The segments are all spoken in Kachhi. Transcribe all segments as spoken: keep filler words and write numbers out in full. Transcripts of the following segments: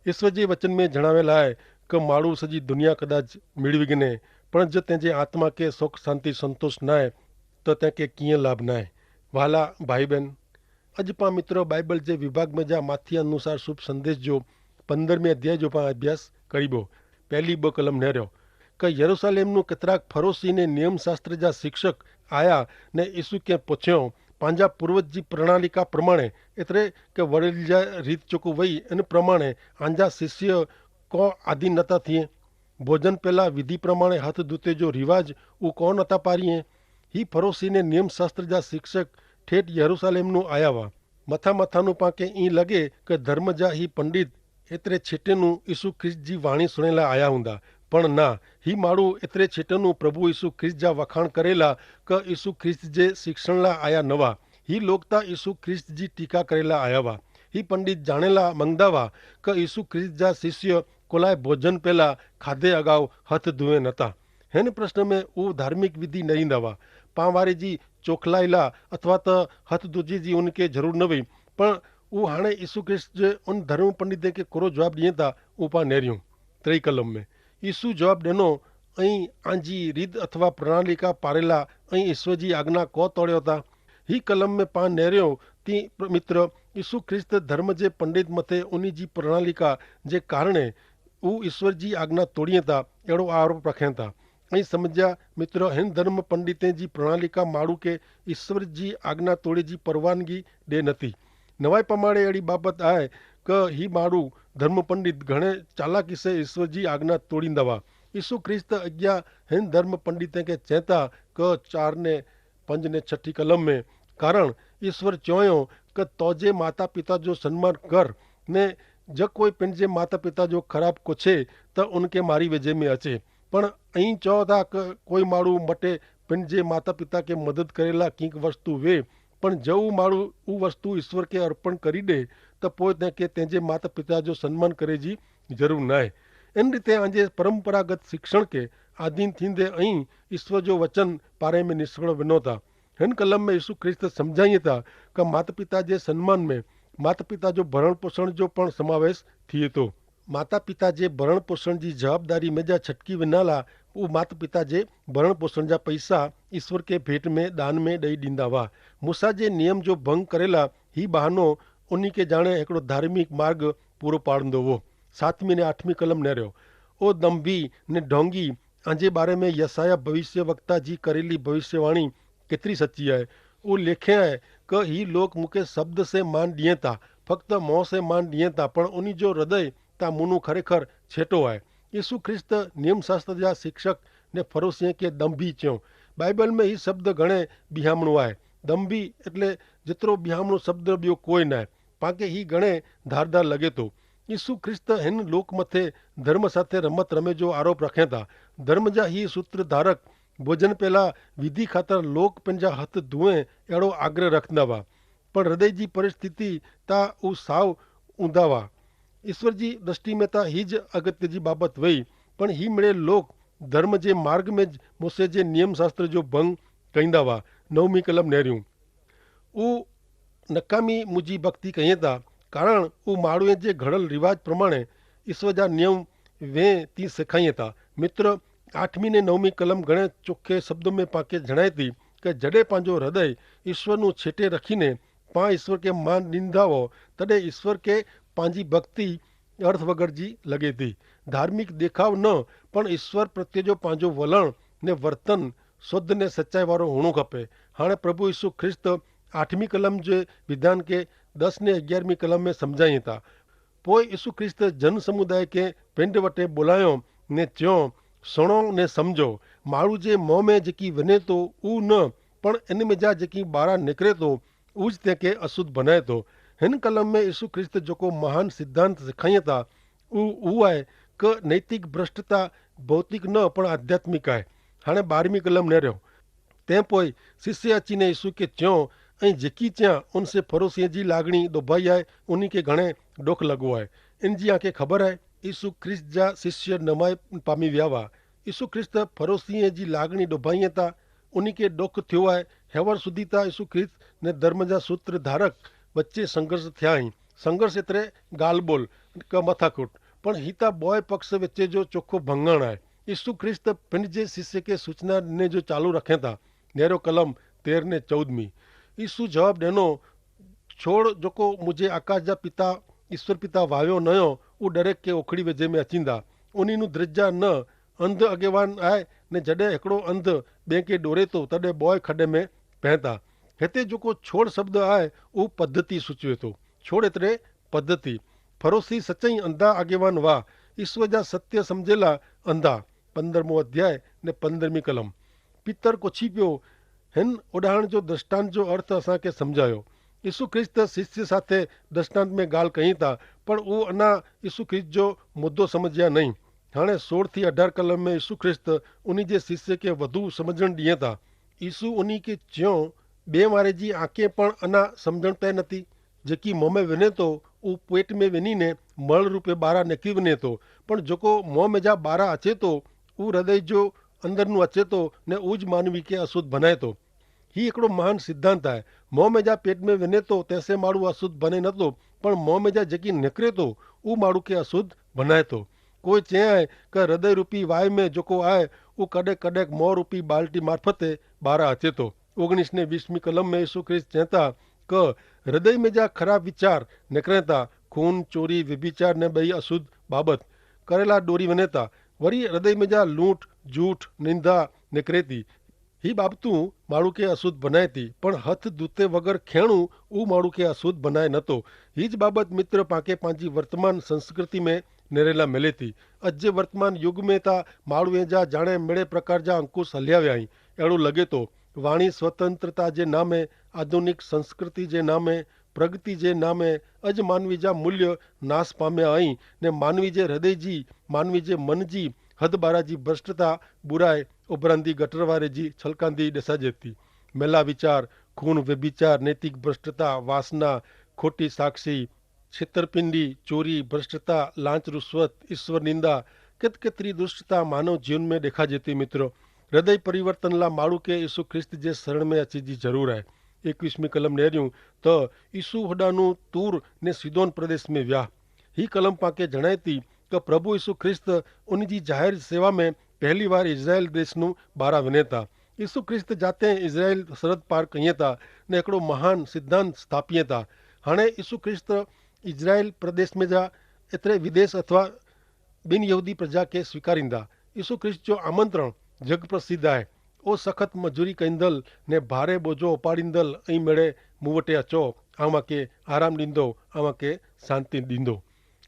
ઇશ્વર જી વચન મેં જણાવેલા હૈ કે માડૂ સજી દુનિયા કદાચ મેળવી ગને, પણ જો તેનજે આત્મા કે સુખ શાંતિ સંતોષ નાય, તો તેંકે કિયા લાભ નાય. વહાલા ભાઈબેન, અજ પા મિત્રો બાઈબલ જે વિભાગ મેં જા માથી અનુસાર શુભ સંદેશ જો પંદ્રહ મેં અધ્યાય જો પા અભ્યાસ કરીબો. પહેલી બકલમ નહર્યો કે યરુસાલેમનું કેતરાક ફરોશી ને નિયમશાસ્ત્ર જા શિક્ષક આયા, ને ઈસુ કે પોછ્યો, પાંજા પૂર્વજ જી પ્રણાલિકા પ્રમાણે, એતરે કે વડેલ જા રીત ચોકુ વય એન પ્રમાણે આંજા શિષ્ય કો આધીન નતા થિયે? ભોજન પહેલા વિધિ પ્રમાણે હથ ધૂતે જો રિવાજ ઉં કો નતા પારિયે? હી ફરોશી ને નિયમશાસ્ત્ર જા શિક્ષક ઠેઠ યરુસાલેમનું આયા વા. મથા મથાનું પાંકે ઈ લગે કે ધર્મ જા હી પંડિત એતરે છેટેનું ઈસુ ખ્રિસ્ત જી વાણી સુણેલા આયા હુંદા. પણ ના, હી માડૂ એતરે છેટેનું પ્રભુ ઈસુ ખ્રિસ્ત જા વખાણ કરેલા કે ઈસુ ખ્રિસ્ત જે શિક્ષણલા આયા નવા. હી લોકતા ઈસુ ખ્રિસ્ત જી ટીકા કરેલા આયા વા. હી પંડિત જાણેલા મંગદા વા કે ઈસુ ખ્રિસ્ત જા શિષ્ય કોલાએ ભોજન પેલા ખાધે અગાઉ હથ ધુએ નતા. હેન પ્રશ્ન મેં ઉવ ધાર્મિક વિધિ નહિંદા વા. પાંવારે જી ચોખલાઈલા અથવા તો હથ ધુજી જી ઉનકે જરૂર નવી. પણ ઉવ હાણે ઈસુ ખ્રિસ્ત જે ઉન ધર્મ પંડિતે કે કોરો જવાબ દિયે તા ઉપા નેર્યું. ત્રેય કલમ મેં ઈસુ જવાબ દેનો, અહીં આંજી રીત અથવા પ્રણાલિકા પારેલા અહીં ઈસુ જી આજ્ઞા કો તોડ્યો તા? હી કલમ મેં પાં નેર્યો તી મિત્ર, ઈસુ ખ્રિસ્ત ધર્મ જે પંડિત મતે ઉની જી પ્રણાલિકા જે કારણે ઉ ઈસુ જી આજ્ઞા તોડ઼િયે તા એડો આરોપ રખેં તા. અહીં સમઝ્યા મિત્ર, હેન ધર્મ પંડિતે જી પ્રણાલિકા માડૂ કે ઈસુ જી આજ્ઞા તોડ઼ે જી પરવાનગી દે નથી. નવાઈ પમાડે એડી બાબત આય કે હી માડૂ ધર્મ પંડિત ઘણે ચાલાકી સે ઈસુ જી આજ્ઞા તોડ઼િંદા વા. ઈસુ ખ્રિસ્ત અજ્ઞા હેન ધર્મ પંડિતે કે ચેતા કે ચાર ને પંજ ને છઠી કલમ મેં, કારણ ઈસુ ચોયો કે તોજે માતા પિતા જો સન્માન કર, ને જો કોઈ પન જે માતા પિતા જો ખરાબ કોછે, તો ઉનકે મારી વજે મેં અચે. પણ અહીં ચોતા કે કોઈ માડૂ મટે પન જે માતા પિતા કે મદદ કરેલા કિંક વસ્તુ વે, પણ જો માડૂ ઉવસ્તુ ઈસુ કે અર્પણ કરી દે, તો પોય તેંકે તેંજે માતા પિતા જો સન્માન કરે જી જરૂર નાય. એન રીતે આજે પરંપરાગત શિક્ષણ કે આધીન થીંદે અહીં ઈસુ જો વચન પારે મેં નિષ્ફળ વિનોતા. હેન કલમ મેં ઈસુ ખ્રિસ્ત સમઝાઈ થા કે માતા પિતા જે સન્માન મેં માતા પિતા જો ભરણ પોષણ જો પણ સમાવેશ થિયે તો. માતા પિતા જે ભરણ પોષણ જી જવાબદારી મેં જા છટકી વિનાલા ઉહ માતા પિતા જે ભરણ પોષણ જા પૈસા ઈસુ કે ભેટ મેં દાન મેં દઈ દીંદા વા. મૂસા જે નિયમ જો ભંગ કરેલા હી બહાનો ઉની કે જાણે હેકડો ધાર્મિક માર્ગ પૂરો પાડંદો વો. સાતમી ને આઠમી કલમ નેર્યો. ઓ દંભી ને ઢોંગી, આંજે બારે મેં યસાયાહ ભવિષ્યવક્તા જી કરેલી ભવિષ્યવાણી કેતરી સચ્ચી હૈ. ઉહ લેખે હૈ કે હી લોક મુકે શબ્દ સે માન દિયે તા, ફક્ત મોં સે માન દિયે તા પણ ઉની જો હૃદય તા મુનું ખરેખર છેટો હૈ. ઈસુ ખ્રિસ્ત નિયમશાસ્ત્ર જા શિક્ષક ને ફરોશીએ કે દંભી ચ્યો. બાઈબલ મેં હી શબ્દ ઘણે બિહામણું હૈ. દંભી એટલે જેતરો બિહામણું શબ્દ બ્યો કોઈ નાય. પાંકે હી ઘણે ધારધાર લગે તો. ઈસુ ખ્રિસ્ત હેન લોક મતે ધર્મ સાથે રમત રમે જો આરોપ રખે તા. ધર્મ જા હી સૂત્રધારક ભોજન પહેલા વિધિ ખાતર લોક પન જા હત ધુએ એડો આગ્રહ રખના વા. પણ હૃદય જી પરિસ્થિતિ તા ઉસાવ ઉંદા વા. ઈસુ જી દ્રષ્ટિ મેં તા હી જ અગત્ય જી બાબત વય. પણ હી મેળે લોક ધર્મ જે માર્ગ મેં જ મોસે જે નિયમશાસ્ત્ર જો ભંગ કઈંદા વા. નવમી કલમ નેર્યું. ઉહ નકામી મુજી ભક્તિ કહિયે તા, કારણ ઉહ માણૂએ જે ઘડલ રિવાજ પ્રમાણે ઈસવ જા નિયમ વે તી સિખાઈ થા. મિત્ર, આઠમી ને નવમી કલમ ઘણે ચોખે શબ્દો મેં પાંકે જણાયતી કે જડે પાંજો હૃદય ઈસવનું છેટે રખીને પાં ઈસવ કે માન નિંદાવો, તદે ઈસવ કે પાંજી ભક્તિ અર્થ વગર જી લગે તી. ધાર્મિક દેખાવ ન, પણ ઈસવ પ્રત્યે જો પાંજો વલણ ને વર્તન શોધને સચ્ચાઈ વારો હોણો ખપે. હાણે પ્રભુ ઈસુ ખ્રિસ્ત આઠમી કલમ જે વિધાન કે દસ ને અગિયારમી કલમ મેં સમઝાઈ થા. પોય ઈસુ ખ્રિસ્ત જન સમુદાય કે પેંડ વટે બોલાયો ને ચ્યો, સણો ને સમઝો, માણૂ જે મોં મેં જેકી વને તો ઉ ન, પણ એન મેં જા જેકી બારા નેકરે તો ઉજ તેંકે અશુદ્ધ ભનાય તો. હેન કલમ મેં ઈસુ ખ્રિસ્ત જોકો મહાન સિદ્ધાંત સિખાઈ થા ઉ ઉ આય કે નૈતિક ભ્રષ્ટતા ભૌતિક ન પણ આધ્યાત્મિક આય. હાણે બારમી કલમ નેર્યો. તે પોય શિષ્ય અચીને ઈસુ કે ચ્યો, અહીં જેકી ચ્યાં ઉનસે ફરોશીએ જી લાગણી દોભાઈ આય ઉની કે ઘણે ડોખ લગવો આય. ઇન જી આંકે ખબર આય. ઈસુ ખ્રિસ્ત જા શિષ્ય નમાય પામી વ્યાવા. ઈસુ ખ્રિસ્ત ફરોશીએ જી લાગણી દોભાઈ તા ઉની કે ડોખ થ્યો આય. હેવર સુધી તા ઈસુ ખ્રિસ્ત ને ધર્મ જા સૂત્રધારક વચ્ચે સંઘર્ષ થ્યા હી. સંઘર્ષ એતરે ગાલબોલ કે મથાખોટ, પણ હિતા બોય પક્ષ વચ્ચે જો ચોખો ભંગણ આય. ઈસુ ખ્રિસ્ત પિંડ જે શિષ્ય કે સૂચના ને જો ચાલુ રખેતા. નેરો કલમ તેર ને ચૌદમી. ઈસુ જવાબ દેનો, છોડ જોકો મુઝે આકાશ જા પિતા, ઈસ્વર પિતા વાવ્યો નયો, ઉં દરેક કે ઓખડી વેજે મેં અચીંદા. ઉની નું દ્રજ્જા ન અંધ અગેવાન આય. ને જડે એકડો અંધ બેંકે ડોરેતો તદે બોય ખડે મેં પહેંતા. હેતે જોકો છોડ શબ્દ આય, ઉં પદ્ધતિ સૂચવેતો. છોડ એતરે પદ્ધતિ. ફરોશી સચ્ચઈ અંધા આગેવાન વાહ, ઈસ્વર જા સત્ય સમઝેલા અંધા. પંદ્રહમો અધ્યાય ને પંદ્રહમી કલમ. પિતર કોછી પ્યો. હેન ઉડાહણ જો દ્રષ્ટાંત જો અર્થ અસાંકે સમઝાયો. ઈસુ ખ્રિસ્ત શિષ્ય સાથે દ્રષ્ટાંત મેં ગાલ કહીં તા, પણ ઉં અના ઈસુ ખ્રિસ્ત જો મુદ્દો સમઝ્યા નહીં. હાણે સોળ થી અઢાર કલમ મેં ઈસુ ખ્રિસ્ત ઉની જે શિષ્ય કે વધુ સમઝણ દિયે તા. ઈસુ ઉની કે ચ્યો, બે મારે જી આંકે પણ અના સમઝણ પૈ નથી. જેકી મોં મેં વિને તો, ઉં પેટ મેં વિની ને મળ રૂપે બારા નેકી વિને તો. પણ જોકો મોં મેં જા બારા અચે તો, ઉં હૃદય જો અંદરનું અચે તો, ને ઉં જ માનવી કે અશુદ્ધ ભનાય તો. હી એકડો મહાન સિદ્ધાંત આય. મોં મેં જા પેટ મેં વિને તો તેસે માડું અશુદ્ધ ભને નતો, પણ મોં મેં જા જેકી નેકરે તો, ઉં માડું કે અશુદ્ધ ભનાય તો. કોઈ ચે આય કે હૃદય રૂપી વાય મેં જોકો આય, ઉં કડેક કડેક મોં રૂપી બાલટી મારફતે બારા અચે તો. ઓગણીસ ને વીસમી કલમ મેં ઈસુ ખ્રિસ્ત ચેતા કે હૃદય મેં જા ખરાબ વિચાર નેકરેતા, ખૂન, ચોરી, વ્યભિચાર ને બહી અશુદ્ધ બાબત કરેલા દોરી વનેતા. વરી હૃદય મેં જા લૂંટ, જૂઠ, નિંદા નેકરેતી. હી બાબતું માણું કે અશુદ્ધ ભનાયતી, પણ હથ દૂતે વગર ખેણું ઉં માણું કે અશુદ્ધ ભનાય નતો. હી જ બાબત મિત્ર પાંકે પાંજી વર્તમાન સંસ્કૃતિ મેં નેરેલા મેલેતી. અજ જે વર્તમાન યુગ મેં તા માણું એ જા જાણે મેળે પ્રકાર જા અંકુશ હલ્યાવ્યા અહીં એડો લગે તો. વાણી સ્વતંત્રતા જે નામે, આધુનિક સંસ્કૃતિ જે નામે, પ્રગતિ જે નામે અજ માનવી જા મૂલ્ય નાસ પામ્યા અહીં. ને માનવી જે હૃદય જી, માનવી જે મન જી હદબારા જી ભ્રષ્ટતા, બુરાઈ, ઉભરાંદી ગટરવારે જી છલકાંદી દેસા જેતી. મેલા વિચાર, ખૂન વ્યભિચાર, નૈતિક ભ્રષ્ટતા, વાસના, ખોટી સાક્ષી, છેતરપિંડી, ચોરી, ભ્રષ્ટતા, લાંચ રુશ્વત, ઈસ્વર નિંદા, કેત કેતરી દુષ્ટતા માનવ જીવન મેં દેખા જેતી. મિત્ર, હૃદય પરિવર્તન લા માડૂ કે ઈસુ ખ્રિસ્ત જે શરણ મેં અચ્છી જી જરૂર હૈ. એકવીસમી કલમ નેર્યું, તો ઈસુ હોડાનું તૂર ને સિદોન પ્રદેશ મેં વ્યાહ. હી કલમ પાંકે જણાયતી કે પ્રભુ ઈસુ ખ્રિસ્ત ઉનજી જાહેર સેવા મેં પહેલી વાર ઇઝરાયેલ દેશનું બારા વિનેતા. ઈસુ ખ્રિસ્ત જાતે ઇઝરાયેલ સરહદ પાર કહિયે તા ને એકડો મહાન સિદ્ધાંત સ્થાપિયે તા. હાણે ઈસુ ખ્રિસ્ત ઇઝરાયેલ પ્રદેશ મેં જા એતરે વિદેશ અથવા બિનયહૂદી પ્રજા કે સ્વીકારીંદા. ઈસુ ખ્રિસ્ત જો આમંત્રણ જગ પ્રસિદ્ધ આય. ઓ સખત મજૂરી કૈંદલ ને ભારે બોજો ઉપાડીંદલ, અહીં મેળે મુવટે અચો, આવાં કે આરામ દીંદો, આવાં કે શાંતિ દીંદો.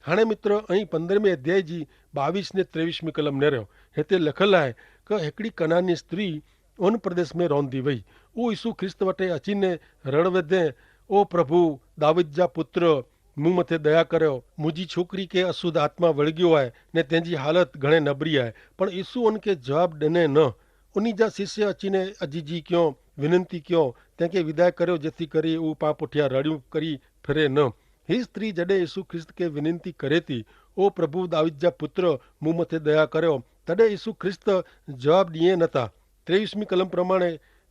હાણે મિત્ર, અહીં પંદ્રહમે અધ્યાય જી બાવીસ ને ત્રેવીસમી કલમ નેર્યો. હેતે લખલ આય કે હેકડી કનાની સ્ત્રી ઓન પ્રદેશ મેં રોંધી વય. ઉં ઈસુ ખ્રિસ્ત વટે અચીને રડવે દે, ઓ પ્રભુ, દાવિદ જા પુત્ર, મું મતે દયા કર્યો. મુજી છોકરી કે અશુદ્ધ આત્મા વળગ્યો આય ને તેની હાલત ઘણે નબરી આય. પણ ઈસુ ઓન કે જવાબ દેને ન. ઉની જા શિષ્ય અચીને અજીજી ક્યો, વિનંતી ક્યો, તેંકે વિદાય કર્યો જેથી કરી ઉં પાં પુઠ્યા રડ્યું કરી ફિરે ન. હી સ્ત્રી જડે ઈસુ ખ્રિસ્ત કે વિનંતી કરેતી, ઓ પ્રભુ દાવિદ જા પુત્ર, મું મતે દયા કર્યો, તદે ઈસુ ખ્રિસ્ત જવાબ દિયે નતા. ત્રેવીસમી કલમ પ્રમાણે,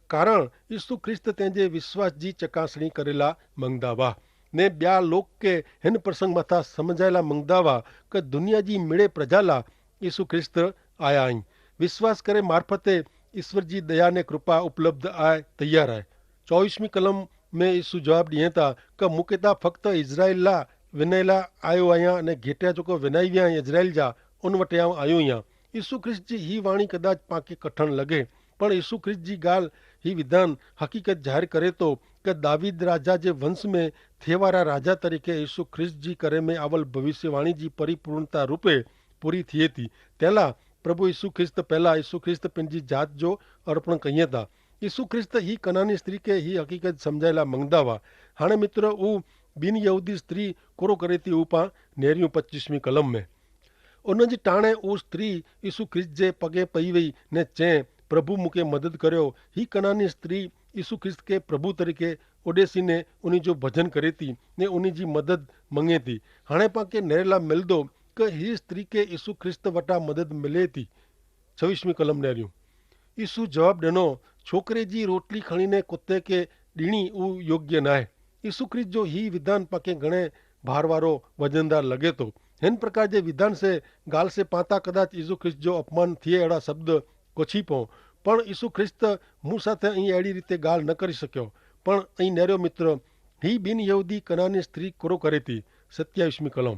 કારણ ઈસુ ખ્રિસ્ત તેનજે વિશ્વાસ જી ચકાસણી કરેલા મંગદા વાહ. ને બ્યા લોક કે હેન પ્રસંગ માથા સમઝાયેલા મંગદા વાહ, કે દુનિયા જી મેળે પ્રજાલા ઈસુ ખ્રિસ્ત આયા અહીં. વિશ્વાસ કરે મારફતે ઈસવર જી દયા ને કૃપા ઉપલબ્ધ આય તૈયાર આય. ચોવીસમી કલમ મેં ઈસુ જવાબ દિયે તા, કે મુકેતા ફક્ત ઇઝરાયેલ લા વિનેલા આયો આયા અને ઘેટ્યા જોકો વિનાઈ વ્યા ઇઝરાયેલ જા ઉન વટે આવ આયો યા. ઈસુ ખ્રિસ્ત જી હી વાણી કદાચ પાંકે કઠણ લગે, પણ ઈસુ ખ્રિસ્ત જી ગાલ હી વિધાન હકીકત જાહેર કરે તો, કે દાવીદ રાજા જે વંશ મેં થેવારા રાજા તરીકે ઈસુ ખ્રિસ્ત જી કરે મેં આવલ ભવિષ્યવાણી જી પરિપૂર્ણતા રૂપે પૂરી થિયે તી. તેલા પ્રભુ ઈસુ ખ્રિસ્ત પહેલા ઈસુ ખ્રિસ્ત પેનજી જાત જો અર્પણ કહિયે તા. ઈસુ ખ્રિસ્ત હી કનાની સ્ત્રી કે હી હકીકત સમઝાયેલા મંગદા વા. હાણે મિત્ર, ઉં બિનયહૂદી સ્ત્રી કોરો કરે તી ઉપા નેરિયું પચ્ચીસમી કલમ મેં. ઉન જી ટાણે ઉં સ્ત્રી ઈસુ ખ્રિસ્ત જે પગે પહી વય ને ચે, પ્રભુ મુકે મદદ કર્યો. હી કનાની સ્ત્રી ઈસુ ખ્રિસ્ત કે પ્રભુ તરીકે ઓડેસીને ઉની જો ભજન કરે તી ને ઉની જી મદદ મંગે તી. હાણે પાંકે નેરેલા મિલ દો કે હી સ્ત્રી કે ઈસુ ખ્રિસ્ત વટા મદદ મિલે તી. છવીસમી કલમ નેર્યું. ઈસુ જવાબ દેનો, છોકરે જી રોટલી ખણીને કુત્તે કે દીણી ઉ યોગ્ય નાય. ઈસુ ખ્રિસ્ત જો હી વિધાન પાંકે ઘણે ભાર વારો વજનદાર લગે તો. હેન પ્રકાર જે વિધાન સે ગાલ સે પાંતા કદાચ ઈસુ ખ્રિસ્ત જો અપમાન થિયે એડા શબ્દ કોછી પો. પણ ઈસુ ખ્રિસ્ત મુસા થે અહીં એડી રીતે ગાલ ન કરી શક્યો. પણ અહીં નેરો મિત્ર, હી બિનયહૂદી કનાની સ્ત્રી કોરો કરે તી. સત્યાવિશ મી કલમ.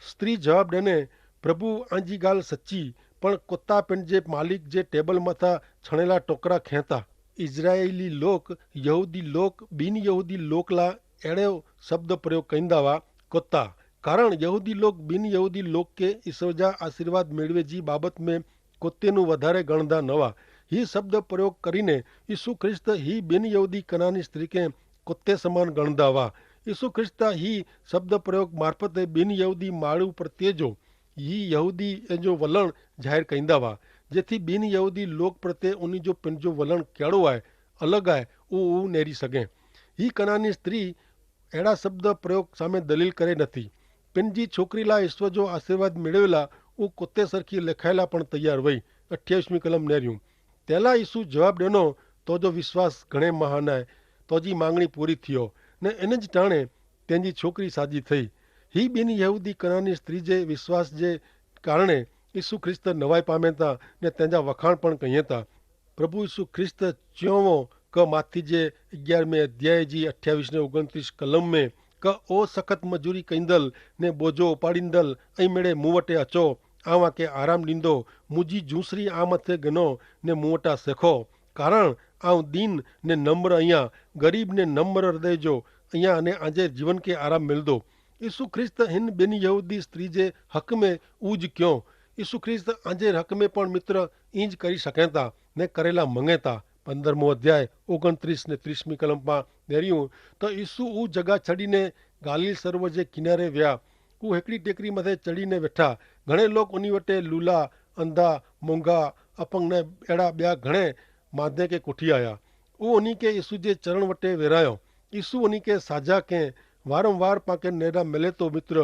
સ્ત્રી જવાબ દેને, પ્રભુ, આજી ગાલ સચ્ચી, પણ કોતા પેન જે માલિક જે ટેબલ માથા છણેલા ટોકરા ખેંતા. ઇઝરાયેલી લોક, યહૂદી લોક બિનયહૂદી લોક લા એડે શબ્દ પ્રયોગ કૈંદાવા. કોતા, કારણ યહૂદી લોક બિનયહૂદી લોક કે ઈસવજા આશીર્વાદ મેળવે જી બાબત મેં કોતેનું વધારે ગણદા નવા. હી શબ્દ પ્રયોગ કરીને ઈસુ ખ્રિસ્ત હી બિનયહૂદી કનાની સ્ત્રી કે કોતે સમાન ગણદા વા. ઈસુ ખ્રિસ્ત હી શબ્દ પ્રયોગ મારફતે બિનયહૂદી માળુ પ્રત્યે જો હી યહૂદી એજો વલણ જાહેર કૈંદા વા, જેથી બિનયહૂદી લોક પ્રત્યે ઉની જો પન જો વલણ કેડો આય, અલગ આય, ઉ ઉ નેરી સગે. હી કનાની સ્ત્રી એડા શબ્દ પ્રયોગ સામે દલીલ કરે નથી. પન જી છોકરી લા ઈસવ જો આશીર્વાદ મેળવેલા ઉ કોતે સરખી લેખાયેલા પણ તૈયાર વય. અઠ્યાવિશ મી કલમ નેર્યું. તેલા ઈસુ જવાબ દેનો, તો જો વિશ્વાસ ઘણે મહાન આય. તો જી માંગણી પૂરી થિયો, ને એન જ ટાણે તેની છોકરી સાજી થઈ. હી બિનયહૂદી કનાની સ્ત્રી જે વિશ્વાસ જે કારણે ઈસુ ખ્રિસ્ત નવાઈ પામેતા, ને તેના વખાણ પણ કહિયે તા. પ્રભુ ઈસુ ખ્રિસ્ત ચ્યોંવો, કે માથી જે અગિયારમે અધ્યાય જી અઠ્યાવિશ ને ઓગણત્રીસ કલમ મેં, કે ઓ સખત મજૂરી કૈંદલ ને બોજો ઉપાડીંદલ, અહીં મેળે મુવટે અચો, આવાં કે આરામ દીંદો. મુજી જૂસરી આમથે ગનો ને મુવટા સેખો, કારણ આવ દીન ને નમ્ર અહિયા, ગરીબ ને નમ્ર હૃદય જો અહિયા, અને આજે જીવન કે આરામ મેલદો. ઈસુ ખ્રિસ્ત હિન બિનયહૂદી સ્ત્રી જે હક મેં ઉજ ક્યો. ઈસુ ખ્રિસ્ત આજે હક મેં પણ મિત્ર, ઈંજ કરી શકેતા ને કરેલા મંગેતા. પંદરમો અધ્યાય ઓગણત્રીસ ને ત્રીસમી કલમ પા નેર્યું, તો ઈસુ ઉજ જગા છડીને ગાલીલ સર્વ જે કિનારે વ્યા. ઉહ હેકડી ટેકરી મતે ચડીને વેઠા. ઘણે લોક ઉની વટે લૂલા, અંધા, મોંઘા, અપંગ ને એડા બ્યા ઘણે માધે કે કોઠી આયા. ઉહ ઉની કે ઈસુ જે ચરણ વટે વેરાયો. ઈસુ ઉની કે સાજા કે વારંવાર પાંકે નેડા મેલે તો મિત્ર,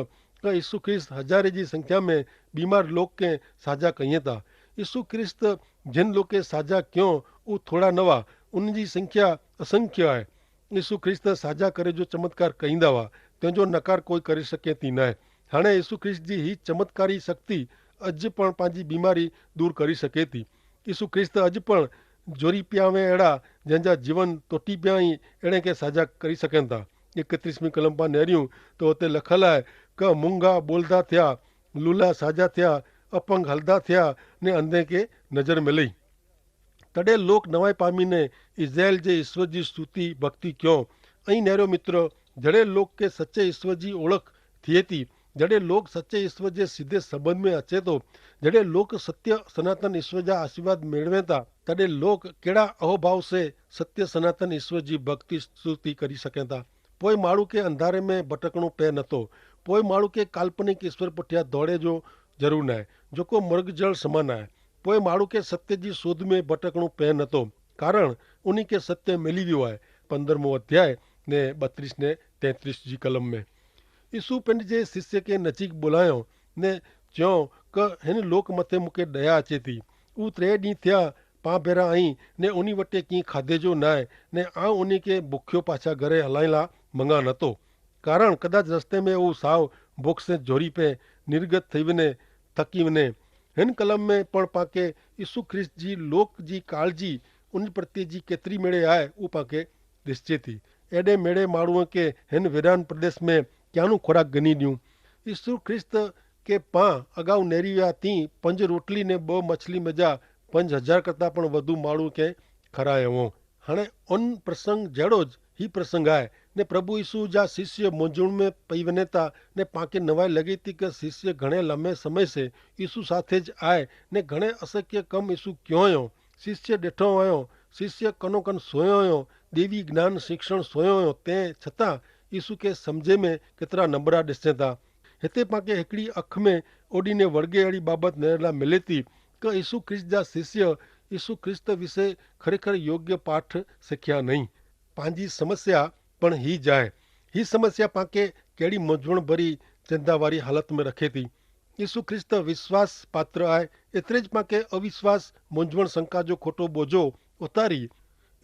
કે ઈસુ ખ્રિસ્ત હજારે જી સંખ્યા મેં બીમાર લોક કે સાજા કહિયે તા. ઈસુ ખ્રિસ્ત જેન લોકે સાજા ક્યો ઉહ થોડા નવા, ઉન જી સંખ્યા અસંખ્ય આય. ઈસુ ખ્રિસ્ત સાજા કરે જો ચમત્કાર કહીંદા વા, તેનો નકાર કોઈ કરી શકે તી નાય. હાણે ઈસુ ખ્રિસ્ત જી હી ચમત્કારી શક્તિ અજ પણ પાંજી બીમારી દૂર કરી શકે તી. ઈસુ ખ્રિસ્ત અજ પણ જોરી પ્યાવે એડા, જેન જા જીવન તોટી પ્યાઈ એડે કે સાજા કરી શકેતા. એકત્રીસમી કલમ પા નેર્યું, તો તે લખલ આય, કે મૂંગા બોલદા થ્યા, લૂલા સાજા થ્યા, અપંગ હલદા થ્યા, ને અંધે કે નજર મેલી. તડે લોક નવાઈ પામી ને ઇઝરાયેલ જે ઈસ્વર જી સ્તુતિ ભક્તિ ક્યો. અહીં નેરો મિત્ર, જડે લોક કે સચ્ચે ઈસ્વર જી ઓળખ થિયેતી, જડે લોક સચ્ચે ઈસ્વર જે સીધે સંબંધ મેં અચેતો, જડે લોક સત્ય સનાતન ઈસ્વર જા આશીર્વાદ મેળવેતા, તડે લોક કેડા અહોભાવ સે સત્ય સનાતન ઈસ્વર જી ભક્તિ સ્તુતિ કરી શકેતા? પોય માળુ કે અંધારે મેં ભટકણો પે નતો. પોય માળુ કે કાલ્પનિક ઈસ્વર પઠ્યા ધોડે જો જરૂર નાય, જોકો મર્ગ જળ સમાન આય. પોય માળુ કે સત્ય જી શોધ મેં ભટકણો પે નતો, કારણ ઉની કે સત્ય મેલી વ્યો આય. પંદરમો અધ્યાય ને બત્રીસ ને તેત્રીસ જી કલમ મેં ઈસુ પેંડ જે શિષ્ય કે નજીક બોલાયો ને ચ્યો, કે હેન લોક મતે મુકે દયા અચેતી. ઉ ત્રે દી થ્યા પાં ભેરા અહીં, ને ઉની વટે કી ખાધે જો નાય, ને આ ઉની કે ભુખ્યો પાછા ઘરે હલાઈલા મંગા નતો. કારણ કદાચ રસ્તે મેં ઉ સાવ ભોક્ષ સે જોરી પે નિર્ગત થઈ વને, થકી વને. હેન કલમ મેં પણ પાંકે ઈસુ ખ્રિસ્ત જી લોક જી કાળજી ઉન પ્રત્યે જી કેતરી મેળે આય ઉ પાંકે દિશ્ચેતી. એડે મેળે માણુએ કે હેન વેરાન પ્રદેશ મેં ક્યાંનું ખોરાક ગની દ્યું? ઈસુ ખ્રિસ્ત કે પાં અગાઉ નેરી વ્યા તી પંજ રોટલી ને બહ મછલી મેજા પંજ હજાર કરતા પણ વધુ માણુ કે ખરાયો. હણે અન પ્રસંગ જેડો જ હી પ્રસંગ આય. ને પ્રભુ ઈસુ જા શિષ્ય મોજૂણ મેં પૈવનેતા ને પાંકે નવાઈ લગેતી કે શિષ્ય ઘણે લમે સમય સે ઈસુ સાથે જ આય, ને ઘણે અસક્ય કમ ઈસુ ક્યોંયો. શિષ્ય ડેઠો આયો, શિષ્ય કનોકન સોયો આયો, દેવી જ્ઞાન શિક્ષણ સોયો આયો. તે છતાં ઈસુ કે સમઝે મેં કેતરા નબરા દેસે તા. હેતે પાંકે હેકડી અખ મેં ઓડીને વળગે એડી બાબત નેરેલા મિલેતી કે ઈસુ ખ્રિસ્ત જા શિષ્ય ઈસુ ખ્રિસ્ત વિશે ખરેખર યોગ્ય પાઠ શીખ્યા નહીં. પાંજી સમસ્યા પણ હી જાય. હી સમસ્યા પાંકે કેડી મજવણ ભરી ચિંતાવારી હાલત મેં રખેતી. ઈસુ ખ્રિસ્ત વિશ્વાસ પાત્ર આય, એતરે જ પાંકે અવિશ્વાસ, મજવણ શંકા જો ખોટો બોજો ઉતારી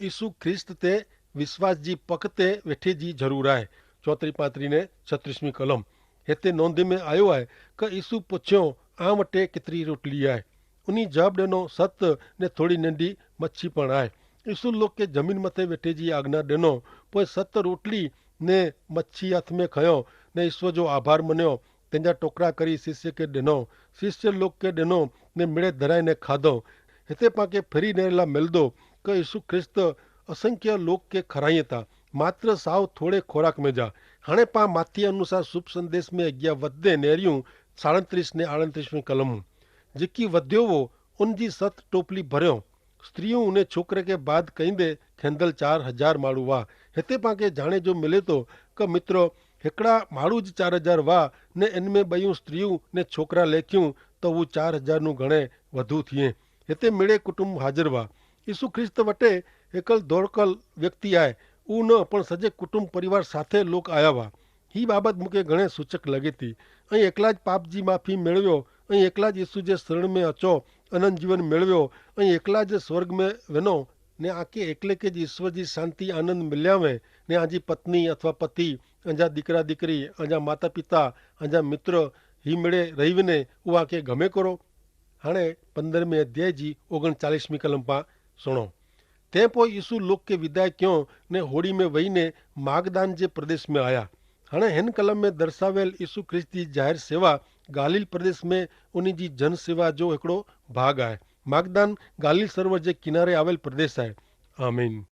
ઈસુ ખ્રિસ્ત તે વિશ્વાસ જી પક તે વેઠે જી જરૂર આય. ચોતરી પાંતરી ને છત્રીસમી કલમ. હેતે નોંધે મેં આયો આય કે ઈસુ પોછ્યો, આ વટે કિતરી રોટલી આય? ઉની જબ દેનો, સત, ને થોડી નેંડી મચ્છી પણ આય. ઈસુ લોકે જમીન મતે વેઠે જી આજ્ઞા દેનો. પોય સત રોટલી ને મચ્છી હાથ મેં ખયો, ને ઈસુ જો આભાર મન્યો, તેના ટોકરા કરી શિષ્ય કે દેનો, શિષ્ય લોકે દેનો, ને મેળે ધરાઈ ને ખાધો. હેતે પાંકે ફેરી નેરેલા મેલદો કે ઈસુ ખ્રિસ્ત અસંખ્ય લોકે ખરાઈ તા, માત્ર સાવ થોડે ખોરાક મેં જા. હણે પાં માથી અનુસાર શુભ સંદેશ મેં અગિયા વધે નેર્યું, સાડત્રીસ ને આડત્રીસ મેં કલમ. જેકી વધ્યો વો, ઉન જી સત ટોપલી ભર્યો. સ્ત્રીઓ ઉને છોકરે કે બાદ કઈંદે ખેંદલ ચાર હજાર માળુ વા. હેતે પાંકે જાણે જો મિલે તો કે મિત્ર, હેકડા માળુ જ ચાર હજાર વા, ને એન મેં બયું સ્ત્રીઓ ને છોકરા લેખ્યું, તો વો ચાર હજાર નું ઘણે વધુ થિયે. હેતે મેળે કુટુંબ હાજર વા. ઈસુ ખ્રિસ્ત વટે હેકલ ધોરકલ વ્યક્તિ આય ઉ ન પણ સજે કુટુંબ પરિવાર સાથે લોક આયા વા. હી બાબત મુકે ઘણે સૂચક લગે તી. અહીં એકલા જ પાપ જી માફી મેળવ્યો, અહીં એકલા જ ઈસુ જે શરણ મેં અચો, અનંત જીવન મેળવ્યો, અહીં એકલા જ સ્વર્ગ મેં વેનો, ને આકે એકલે કે જ ઈસુ જી શાંતિ આનંદ મિલ્યાવે, ને આજી પત્ની અથવા પતિ, અજા દીકરા દીકરી, અજા માતા પિતા, અજા મિત્ર હી મેળે રહીવને ઉ આકે ગમે કરો. હાણે પંદરમે અધ્યાય જી ઓગણચાલીસમી કલમ પા સુણો. તે પોય ઈસુ લોક કે વિદાય ક્યો, ને હોડી મેં વહી ને માગદાન જે પ્રદેશ મેં આયા. હાણે હેન કલમ મેં દર્શાવેલ ઈસુ ખ્રિસ્ત જી જાહેર સેવા ગાલીલ પ્રદેશ મેં ઉની જી જન સેવા જો હેકડો ભાગ આય. માગદાન ગાલીલ સર્વર જે કિનારે આવેલ પ્રદેશ આય. આમીન.